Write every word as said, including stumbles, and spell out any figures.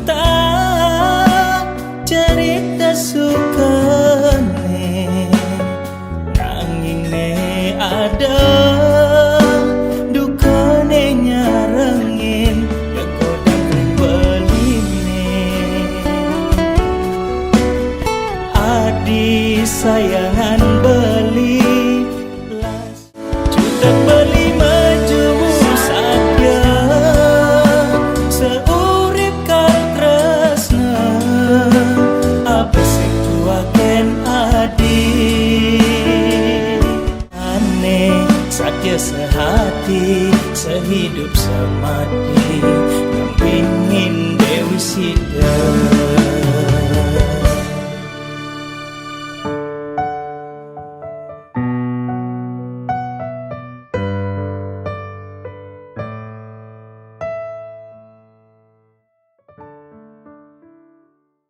Tah carita sukane, nanging ne ada dukane nyarengin, gegodan ring beline. Adi sayangan beli, las cutet beli maju musada, seurip kal tresna, abesik juaken adi. Ane satya sehati, sehidup semati.